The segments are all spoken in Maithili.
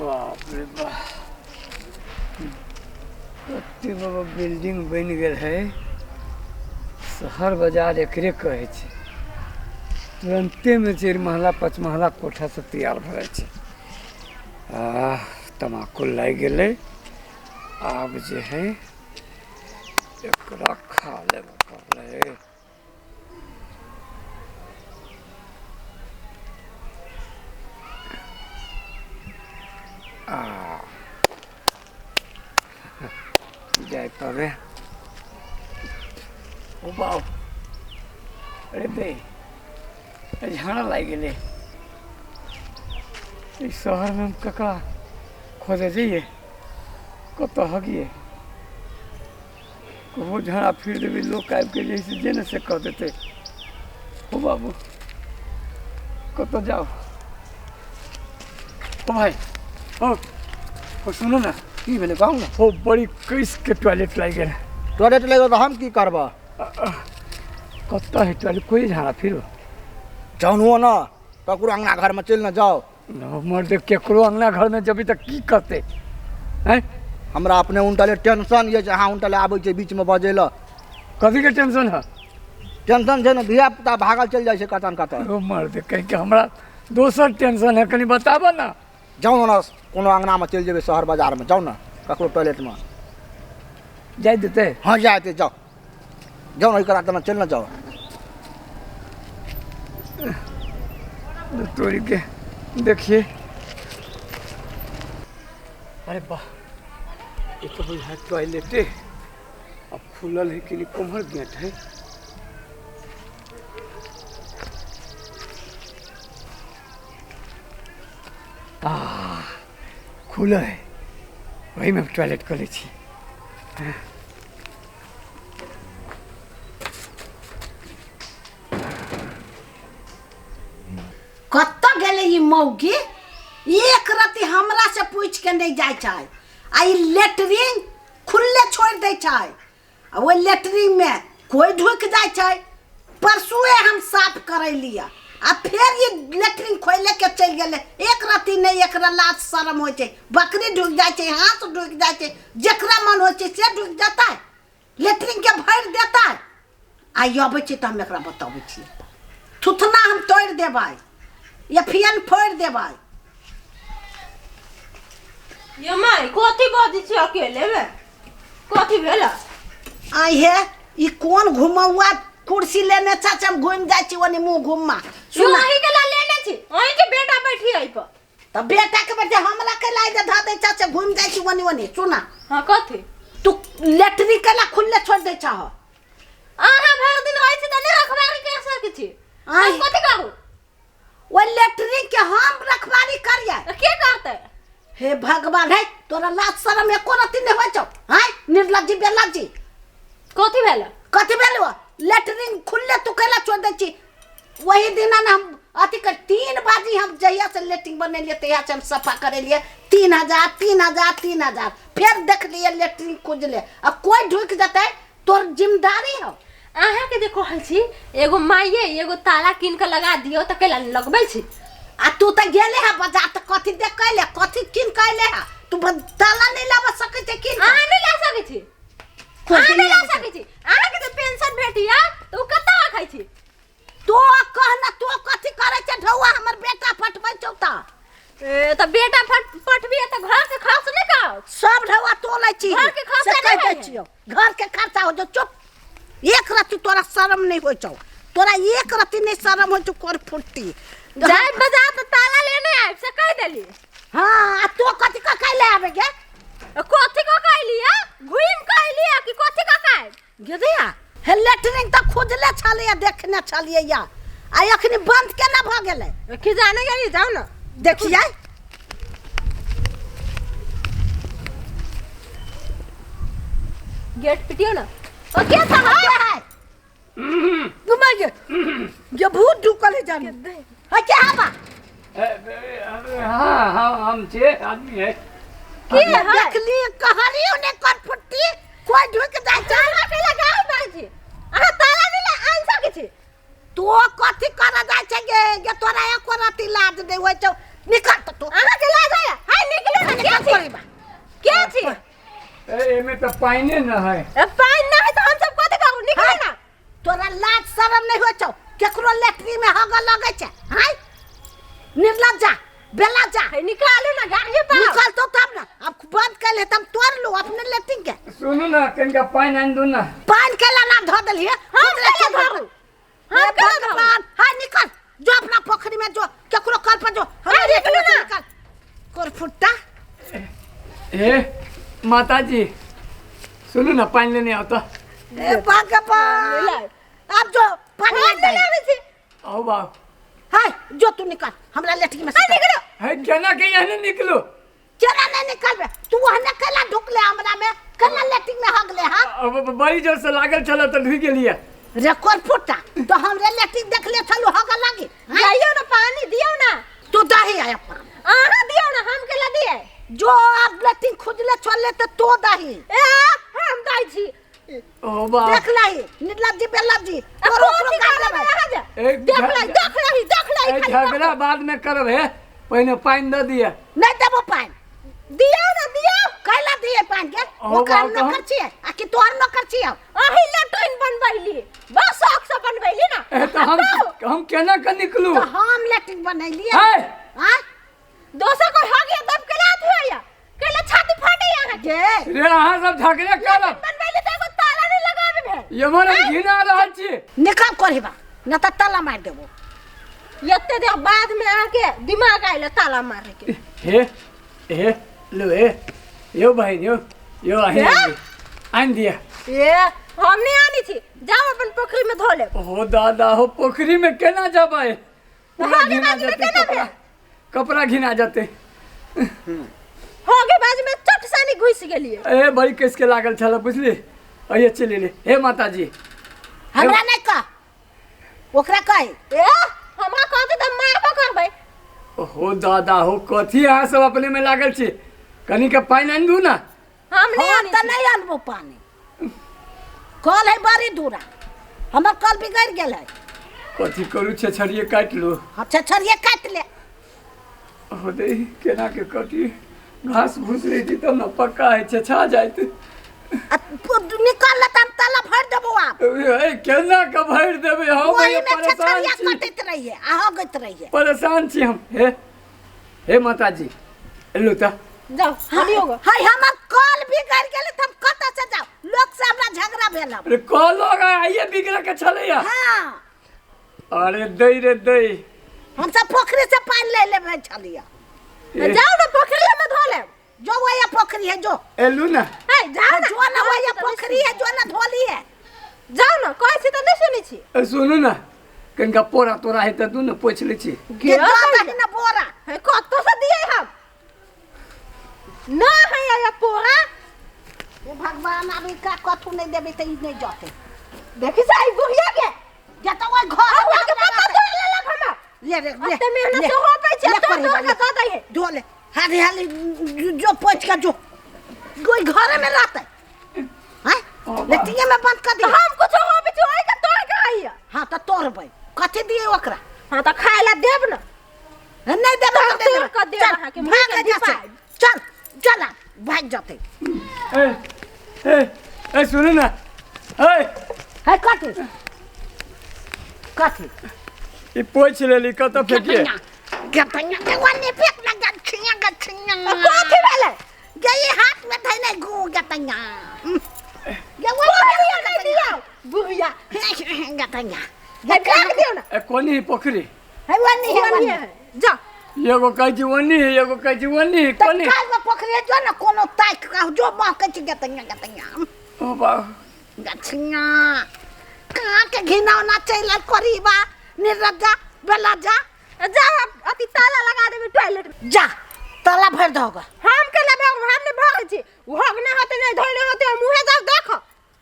बाप रे बाप, कते बड़ा बिल्डिंग बनि गेल है। शहर बाजार एकरे कहै छै। तुरन्तेमे 4 महला 5 महला कोठा सब तैयार भऽ जाइ छै। आ तमाकुल लागि गेलै। आब जे है एकरा खा लेबऽ पड़लै। आ जाय पड़े। ओ बाप अरे बे, झाड़ा लागि गेलै। ई शहरमे हम ककरा खोजऽ जइए? कतऽ हगिए? कबो झाड़ा फिर देबै, लोक आबिके जे से जे ने से कऽ देतै। ओ बाबू, कतऽ जाउ? ओ भाइ, ओ सुनू ने। की भेलै, कहू ने। ओ बड़ी कसके टॉयलेट लागि गेल। टॉयलेट लागि गेल तऽ हम की करबऽ? कतऽ है टॉयलेट? कोई झाड़ा फिरो जाउ ने, ककरो अङ्गना घरमे चलि ने जाउ। मर्द, केकरो अङ्गना घरमे जेबै तऽ की करतै? आँय, हमरा अपने उनटले टेंशन ये जे अहाँ उनटले आबै छै बीचमे बजै लए। कथीके टेंशन है? टेंशन छै ने, धिया पुता भागल चलि जाइ छै कतन कतऽ। ओ मर्द, कहीं हमरा दोसर टेंशन है, कनि बताबऽ ने। जाउ ने, कोनो अङ्गनामे चलि जेबै, शहर बाजारमे जाउ ने, ककरो टॉयलेटमे जाइ देतै? हँ, जाय देतै। जाउ जाउ ने, ओहि करा चलि ने जाउ। तोरी के देखिए। अरे वाह, ये तो बुझा टॉयलेटे अब खुलल है कि नहीं? कोम्हर गेट है? आ खुलल है, वही में हम टॉयलेट कर लै छी। कतऽ गेलै ई मौगी? एक रति हमरा से पूछि के नहि जाइ छै आ ई लेटरिन खुलले छोड़ि दै छै आ ओहि लेटरिन मे कोइ ढुकि जाइ छै। परसुए हम साफ करेलियै आ फेर ई लेटरिन खोले के चलि गेलै। एक रति नहि एकरा लाज शरम होइ छै। बकरी ढुकि जाइ छै, हाथ ढुकि जाइ छै, जकरा मन होइ छै से ढुकि जेतै, लेटरिन के भरि देतै। आ ई अबै छै तऽ हम एकरा बतबै छियै, थुथना हम तोड़ि देबै या फियन फोड़ि देबै। ये माय, कथी बजै छी अकेले में? कथी भेल? आइ हे, ई कोन घुमौआ कुर्सी लेने छै से हम घुमि जाइ छी ओने मुँह घुमा। यो सुन, अहीं के ला लेने छी, अहीं के बेटा बैठी एहि पर। तऽ बेटा के बेटे हमरा के लाइ जे धऽ दै छै से घुमि जाइ छी ओने ओने। सुना। हाँ, कथी? तू लेटरिन केला खुलले छोड़ि दै छह? अहाँ भरि दिन रहै छी तऽ नहि रखबारी कर सकै छी? आँय। हम कथी करू? ओहि लेटरिन के हम रखबारी करियै? तऽ के करतै? हे भगवान, है तोरा लाज शरम एको रत्ती नहि होइ छौ? हैं निर्लज्जी बेलज्जी। कथी भेल? कथी भेल? लेटरिन खुलले तू कैला छोड़ दै छी? वही दिना ने हम अथी कर 3 बाजी हम जहिया से लेटरिन बनेलियै तहिया से हम सफा करेलियै। 3000 3000 3000 फेर देखलियै लेटरिन खुजले आ कोइ ढुकि जेतै, तोर जिम्मेदारी हौ। अहाँके जे कहै छी एगो माइये एगो ताला कीन के लगा दियौ तऽ कैला नहि लगबै छी? आ तू तऽ गेले है बाजार तऽ कथी देख के अयले, कथी कीन के अयले है? तू ताला नहि लाबऽ सकै छै कीन के? अहाँ नहि ला सकै छी? कोइ अहाँ नहि ला नहि सकै छी? अहाँके जे पेंशन भेटैया तऽ ओ कतऽ रखै छी? तू कह ना, तू कथी करै छै ढौआ? हमर बेटा पटबै छौ तऽ। ए, तऽ बेटा पठबियै तऽ घरके खर्च नहि करू? सब ढौआ तो लै छी। घरके खर्चा से कहि नहि दै होइए। छियौ, घरके खर्चा हो जो। चुप, एक रत्ती तोरा शरम नहि होइ छौ? तोरा एक रत्ती नहि शरम होइ छौ? कोर फुट्टी। जाय बाजार तऽ ताला लेने आबि से कहि देली। हाँ, आ तू कथी कऽ कैले आबे गे? कथी कऽ के अयली? घुमि कऽ अयली कि कथी कऽ के आबि? गिरिया हे, लेटरिन तऽ खुजले छलैया, देखने छलियै या, आ एखनी बंद केना भऽ गेलै? की जाने गेली, जाउ ने। देखियै। गेट पिटियो ना। ओ के साहब? के है? घुमा गे, ये भूत ढुकल है जाने है। के हवा? हाँ हाँ, हम छे आदमी है। के है? देखली कहली ने कर फुट्टी, कोई ढुक जाइ छै। अहाँ के लगाउ नै छी, अहाँ ताला नहि ला आनि सकै छी? तू कथी कर जाइ छै गे? गे तोरा एको रत्ती लाज नहि होइ छौ? निकल तऽ तू। अहाँ के लाज आया हाय, निकलू। निकलो ना। के छी? के छी? ए, एमे तऽ पानिए न है। ए, पानि ना है तऽ हम सब कथी करू? निकलो ना। तोरा लाज शरम नहीं होइ छौ? केकरो लेटरी में हगऽ लगै छै? हाय निर्लज्जा बेलज्जा। हे, निकालू ना गाड़िए पाओ। निकल तो तब ना। अब बंद कर ले तब तोड़ लू अपने लेटरिन के। सुनू ना, कनिका पानि आनि दू ना। पानि के ला ना धो देलिए। हम केला धरू? हम केला धरू? भगवान, हाय निकल जो अपना पोखरी में जो, केकरो कल पर जो। हाय, निकलू ना। निकल कोरफुट्टा। ए माता जी सुनू ना, पानि लेने आओ तऽ। ए भगवान, अब जो पानि हम ले नहीं लाबै छी। आओ बाप। हाय जो तू निकल हमरा लेटरिन में से। हाय, निकलो। है केना के एहने निकलू? केना नहीं निकलबे? तू ओहने केला ढुकले हमरा में, केला लेटरिन में हगले? हाँ अब बड़ी जोर से लागल छल तऽ ढुकि गेलियै। रे कोरफुट्टा, तो हमरे लेटरिन देखले छलू हगऽ लागी? जाइयो ना, पानी दियो ना। तू दही आया पानी। अहाँ दियो ना, हम केला दिए? जो अब लेटरिन खुजले चले तो तो दही। ए हम दै छी। ओ बाप। देख लही निर्लज्जी बेलज्जी, आ तोरो ओकरो कथी काट करबै देबै। अहाँ जे? एक देख लही, देख लही, देख लही, ए, खाली झगड़ा बाद में करब हे, पहिने पानि दऽ दिअ। नहीं देबो पानि। दियो ना, दियो। कैला दिए पानि के? ओ ओकर बाप, नौकर छियै आ कि तोहर नौकर छियै? अही लेटरिन बनबैली, बस शौक से बनबैली ना। ए तऽ हम केना के निकलू? तो हम लेटरिन बनैलियै। है आँय दोसर कोई हो गया तब केला अथी होइया, केला छाती फाटे अहाँ के? जे रे अहाँ सब झगड़े करब। बनबैली तऽ एगो ताला नहीं लगाबे भेल। एम्हर हम घिना रहल छी। निकल कोरहिबा न तऽ ताला मारि देबो। एते देर बाद में अहाँ के दिमाग आयल ताला मारे के। हे हे लो हे यो बहिन यो यो अहीं हे? आनि दिअ। ए हम नहीं आनी छी, जाओ अपन पोखरी में धो लेब। ओ दादा हो, पोखरी में केना जेबै? पूरा होगे घिना बाजू में जेतै केना कपड़ा। भेल? कपड़ा घिना जेतै। होगे बाजू में चट सानी घुस गेलिए। ए बड़ी कस के लागल छल बुझली, अइये चलि एली। हे माताजी हमरा नहीं कह, ओकरा कह। ए हमरा कहते तऽ मारबो करबै। हो दादा हो, कथी अहाँ सब अपने में लागल छी? कनी के पानि आनि दू ना। हम नहीं हम आनी तऽ छी। नहीं आनबो पानि, कल है बड़ी दूरा, हमर कल बिगड़ गेल है। कथी करू, छेछरिये काटि लू। हाँ छेछरिये काटि ले। हो दे केना के कटी, घास भूस रही तब न पक्का है, छेछा जाइत। आ निकल ले तऽ हम ताला भरि देबो आब। ए केना के भरि देबै हम? ओही में परेशान छेछरिया छी। कटैत रहिए आ हगैत रहिए। परेशान छी हम। हे हे माताजी एलू तऽ जाओ हलियो गो। हाय हमर कल बिगड़ गेल तऽ हम कतऽ से जाउ? लोक से हमरा झगड़ा भेल अब। अरे कल आइए बिगड़ के छलैया। हाँ अरे दै रे दै, हम सब पोखरी से पानि ले लेबै छलियै। ए, जाओ ना पोखरी में धो लेब। जो वही पोखरी है जो। एलू ना। हे जाओ ना। जो ना वही पोखरी है जो ना धोली है। जाओ ना, कहै छी तऽ नहीं सुनै छी। ए, सुनू ना, कनिका पोरा तोरा है तऽ दू ने पोछि लै छी। के दऽ दही ना बोरा। हे कतऽ से दियै हम? ना है ये पोरा। हे भगवान, अभी का कथू नहीं देबै तऽ ई नहीं जतै। देखी से आई बुढ़िया के। जतऽ ओहि घर आ के पत्ता तोड़ लेलक हमरा। ले रे ले। एते मेहनत ले। से रोपै छियै, ले तोड़ करही तोड़ बा, के ले। दऽ दै है। धो ले हाली हाली जो पोछि के जो कोई घरे में रहतै। हैं लेटिंगे में बंद कर तऽ दिए। हम कुछो रोपै छी, ओहि के तोड़ के आइया। हाँ तऽ तोड़बै, कथी दिए ओकरा? हाँ तऽ खाय ला देब ना। नहीं देबै तोड़ तऽ नहीं तोड़ देबै। के देब चल, अहाँके, मुँह भाग के एहिजा से। धिपायब। चल चल आब, भागि जेतै। ए ए ए सुनू ना, ए है कथी कथी? ई पोछि लेली, कतऽ फेकिए? गतैया गतैया फेक ना गछिया गछिया। कथी भेलै? गई हाथ में धैने गु गतैया। गे बुढ़िया नहीं दियौ, बुढ़िया। गतैया। हे फेंक दियौ ना। ए कोनी है पोखरी? है वनी है वनी। ओनिये है। जा एगो कहै छी ओनी है, एगो कहै छी ओनी है, तऽ कोनी? काल्हि पोखरी है जो ना कोनो ताकि कऽ जो महकै छै गतैया गतैया। ओ बाप। गछिया कहाँ के घिनौना चलि आयल करीबा निर्लज्जा बेलज्जा। जा अथी ताला लगा देबै टॉयलेट में। जा ताला भरि दहोगा। हम केला भर, हम नहीं भरै छी। होगने होते नहीं धोने होते, हम मुँहे जाउ देखो।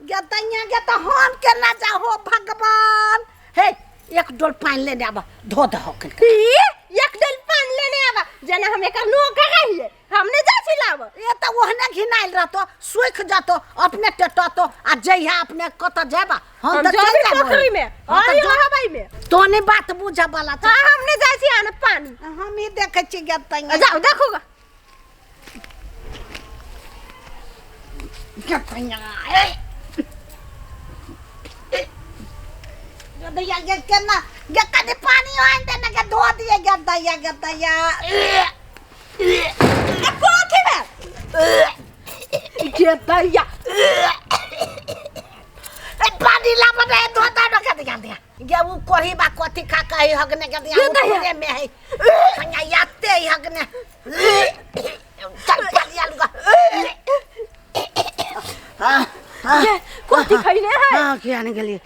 गतैया गे तऽ हम केना जाहो भगवान। हे एक डोल पानि लेने आबऽ, धो दहो कनिका। ई एक डोल पानि लेने आबऽ, जेना हम एकर नोकर रहियै, हम नहीं जाइ छी लाबऽ। ए तऽ ओहने घिनायल रहतो, सूखि जतो, अपने टेटतो आ जइहा अपने कतऽ जेबा। हम हम तऽ चलि जेबै जाबो। पोखरी में, हाँ तऽ और जो। रहबै में। तो नहीं बात बुझऽ वाला छै। हाँ हम नहीं जाइ छी आने पानी। हम ही देखै छी गतैया। जाओ देखो गा। गे दैया, गे दैया, गे केना गे, कनि पानी आनि दे ने गे, धो दिए गे दैया, गे दैया। ए, कथी भेल गे दैया? ए, पानी लाब ने, धो दे ने गे दैया। दैया गे, उ कोढ़ी बा कथी खा के है हगने गे दैया। गे दैया। ऊपरे में है हंगा याते है हगने। चल पानी आलू का। गे, कथी खैले है? हाँ, किया नहीं गेलिए।